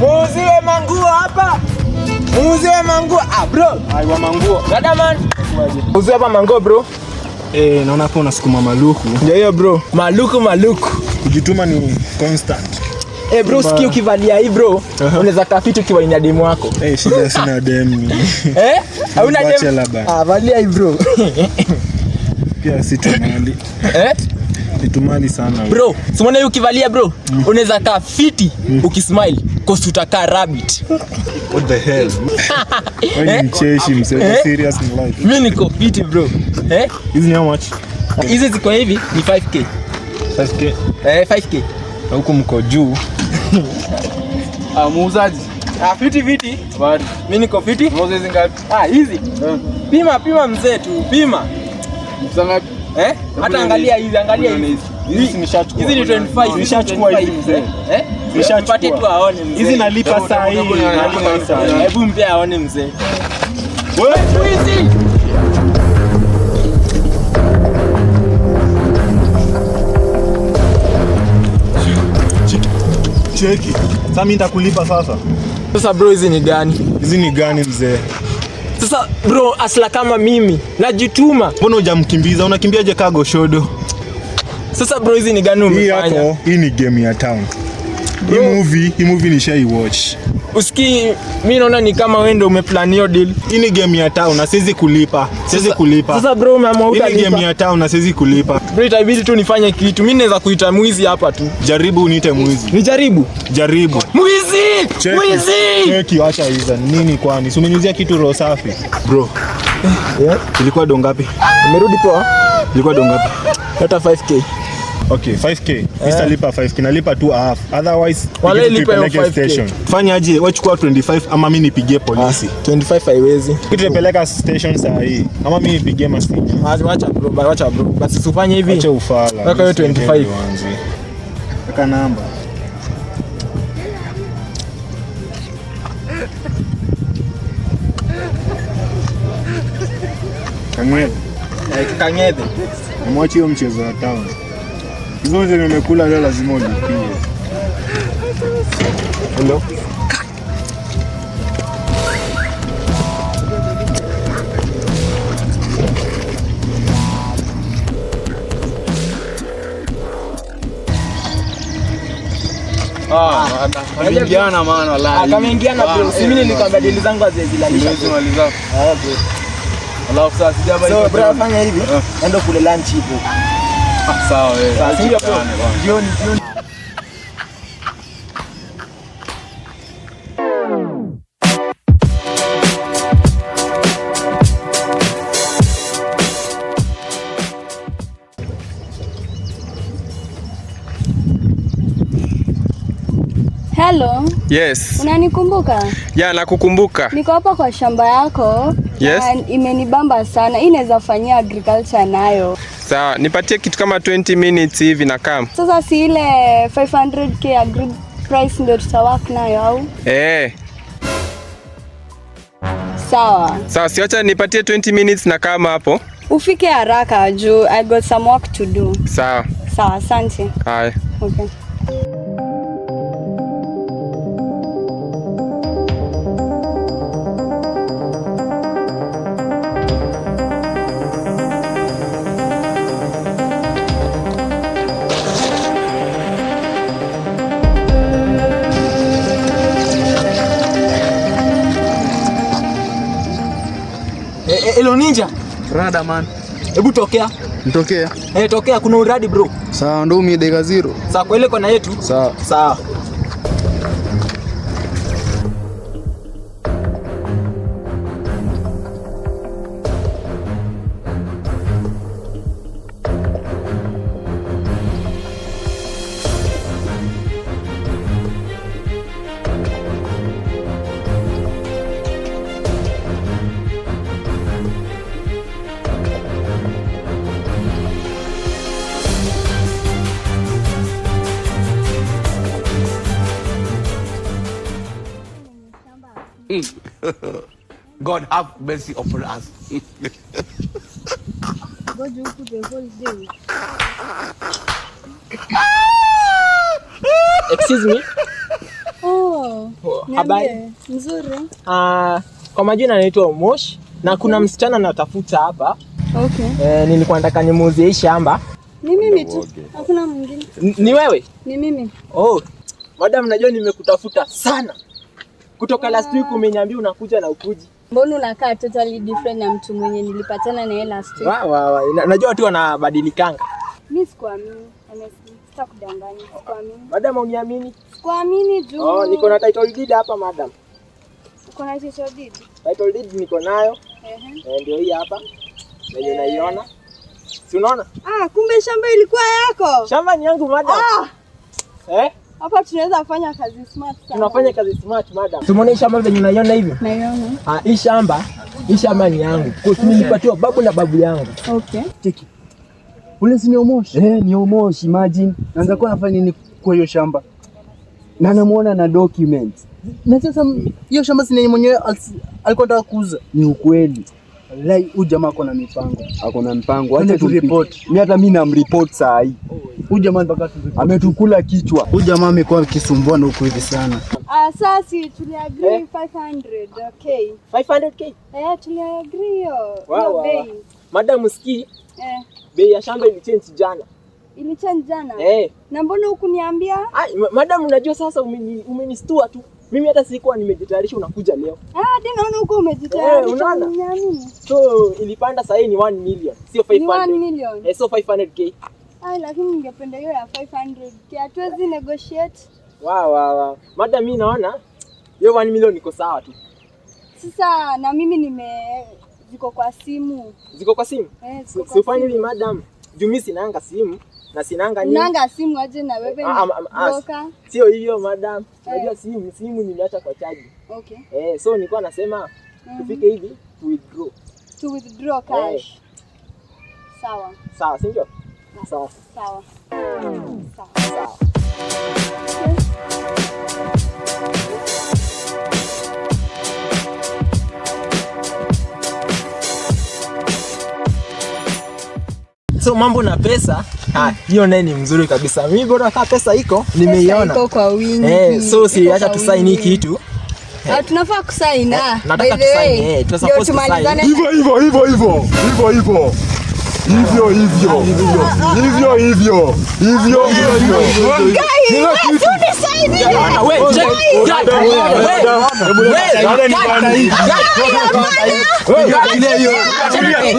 Muuziwe manguo hapa. Muuziwe manguo. Ah bro. Ai wa manguo. Dada man. Muuziwe hapa manguo bro. Eh, naona hapo unasukuma maluku. Ndio hiyo bro. Maluku maluku. Kujituma ni constant. Eh bro, sikia ukivalia hii bro, unaweza kafiti ukiwa ina demu wako. Eh, shida sina demu. Eh? Hauna demu? Bachelor bana. Ah, valia hii bro. Pia si tumali. Eh? Ni tumali sana. Bro, si umeona hii ukivalia bro, unaweza kaa fiti ukismile cause utakaa rabbit. What the hell? Wewe ni mcheshi mzee, Eh? serious in life. Mimi niko fiti bro. Eh? Hizi ni how much? Hizi ziko hivi ni 5K. 5K. Eh, 5K. Na huku mko juu. Ah, muuzaji. Ah, fiti fiti. Habari. Mimi niko fiti. Muuza hizi ngapi? Ah, hizi. Pima pima mzee tu, pima. Pesa ngapi? Eh? Hata angalia hizi, angalia hizi. Hizi nishachukua. Hizi ni 25. Nishachukua hizi mzee. Eh? Nishachukua. Mpatie tu aone mzee. Hizi nalipa saa hii. Nalipa saa hii. Hebu mpe aone mzee. Wewe Hizi. cheki. Sasa mimi nitakulipa sasa. Sasa bro, hizi ni gani? Hizi ni gani mzee? Sasa bro, asla kama mimi najituma. Mbona hujamkimbiza? Unakimbiaje kago shodo? Sasa bro, hizi ni gani Hii umefanya? yako, hii ni game ya town. Hii movie nishai watch. Usikii, mimi naona ni kama wewe ndio umeplan hiyo deal. Hii ni game ya town na siwezi kulipa. Siwezi kulipa. Sasa bro, umeamua Hii ni game utalipa. ya town na siwezi kulipa. Bro, itabidi tu nifanye kitu. Mimi naweza kuita mwizi hapa tu. Jaribu uniite mwizi. Nijaribu. Jaribu. Mwizi! Cheki. Mwizi! Cheki, acha hizo. Nini kwani? Si umeniuzia kitu roho safi. Bro. Yeah. Ilikuwa do ngapi? Umerudi poa? Ilikuwa do ngapi? Hata 5K. Okay, 5K. Sitalipa 5K, nalipa tu half. Otherwise, Wala kitu ilipa hiyo tuipeleke 5K. station. Fanya aje, wewe chukua 25 ama mimi nipigie polisi. 25 haiwezi. Kitu tupeleka station saa hii. Ama mimi nipigie masini. Wacha bro, wacha bro. Basi usifanye hivi. Acha ufala. Weka hiyo 25. Weka namba. Kang'ethe, Eh, Kang'ethe. mwache hiyo mchezo wa town. Hizo zenye umekula leo lazima ulipie. Hello. Ah, kameingiana maana wallahi. Kameingiana bro. Si mimi nilikwambia deal zangu hazizilalisha. Hizi mali zako. Ah bro. Alafu sasa sijaba So bro, fanya hivi. Enda kule lunch hivo. Ah, sawa wewe. Sawa, si ndio bro? Jioni jioni. Hello, Yes. unanikumbuka? Ya, nakukumbuka. Niko hapa kwa shamba yako. Yes. Na imenibamba sana. Hii inaweza fanyia agriculture nayo. Sawa, nipatie kitu kama 20 minutes hivi na kam. Sasa si ile 500K agreed price ndio tutawak nayo au? Eh, Sawa. sawa, siacha nipatie 20 minutes na kama hapo. Ufike haraka juu I got some work to do. Sawa. Sawa, asante. Haya. Okay. Eh, eh, Hello ninja. Rada man. Hebu tokea. Nitokea. Eh, tokea kuna uradi bro. Sawa, ndo mimi dakika zero. Sawa, kwa ile kona yetu. Sawa. Sawa. God have mercy upon us. Excuse me. Oh, Habari. Niambie. Mzuri. Ah, kwa majina naitwa Omosh na kuna msichana natafuta hapa. Okay. Nilikuwa nataka nimuuzie hii shamba. Ni mimi tu. Hakuna mwingine. Ni wewe? Ni mimi. Oh, madam, najua nimekutafuta sana. Kutoka last week umeniambia unakuja na ukuji. Mbona unakaa totally different na mtu mwenye nilipatana naye last week? Wa, wa, wa. Najua watu wanabadilikanga. Mimi sikuamini, honestly. Sitakudanganya, sikuamini. Madam, uniamini? Sikuamini juu. Oh, niko na title deed hapa madam. Uko na title deed? Title deed niko nayo. Ehe. Ndio hii hapa. Venye unaiona. Si unaona? Ah, kumbe shamba ilikuwa yako. Shamba ni yangu madam. Ah, Eh? hapa tunaweza fanya kazi smart sana. Tunafanya kazi smart madam. Tumeona hii shamba venye unaiona hivi? Naiona. Ah, hii shamba ni yangu. Kwa nilipatiwa babu na babu yangu. Okay. Cheki. Ule si ni Omosh? Eh, ni Omosh, imagine. Naanza kuwa nafanya nini kwa hiyo shamba? Na namuona na documents. Na sasa hiyo shamba si ni mwenyewe alikuwa anataka kuuza. Ni ukweli. Wallahi huyu jamaa ako na mipango. Ako na mpango. Twende Acha tu report. Mimi hata mimi namreport saa hii. Huyu jamaa mpaka tu report. Ametukula kichwa. Huyu jamaa amekuwa akisumbua na huku hivi sana. Ah, sasa si tuliagree Eh? 500, okay. 500K. Eh, tuliagree hiyo. Wa, Hiyo wa, wa. bei. Madam, usikii Eh, bei ya shamba ilichange jana. ilichange jana. Eh. Na mbona hukuniambia? Ai, madam, unajua sasa umenistua tu. Mimi hata sikuwa nimejitayarisha unakuja leo. Ah, hadi naona huko umejitayarisha. Eh, unaona? Uniamini? So ilipanda sasa hii ni 1 million, sio Ni 500. 1 million. Eh, so 500K. Ai, lakini ningependa hiyo ya 500K. Hatuwezi negotiate. Wa wa wa. Madam, mimi naona hiyo 1 million iko sawa tu. Sasa na mimi ziko kwa simu. Ziko kwa simu? Eh, ziko kwa Si ufanye simu. hivi madam. Juu mimi sinanga simu na sinanga nini. Unanga simu aje na wewe Ah, ni broker? Sio hiyo madam. Unajua Eh. simu nimeacha kwa chaji. Okay. Eh, so nilikuwa nasema tufike hivi tu withdraw. To withdraw cash. Sawa. Sawa, si ndio? Sawa. Sawa. Sawa. Sawa. Okay. So mambo na pesa, hiyo naye ni mzuri kabisa. Mimi bora kama pesa iko, nimeiona. Pesa iko kwa wingi. Eh, so si Iko acha kwa tusaini hii wingi. kitu. Ah, tunafaa kusaini. Ah, Nataka by the way, tusaini, eh, tuna ndio supposed to sign. tumalizane. Hivyo hivyo hivyo hivyo hivyo hivyo hivyo hivyo hivyo hivyo hivyo hivyo. Kila kitu. Bwana, we, check. Guy, we, we, guy, Wewe, achilia hiyo. Achilia. Wewe,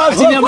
achilia.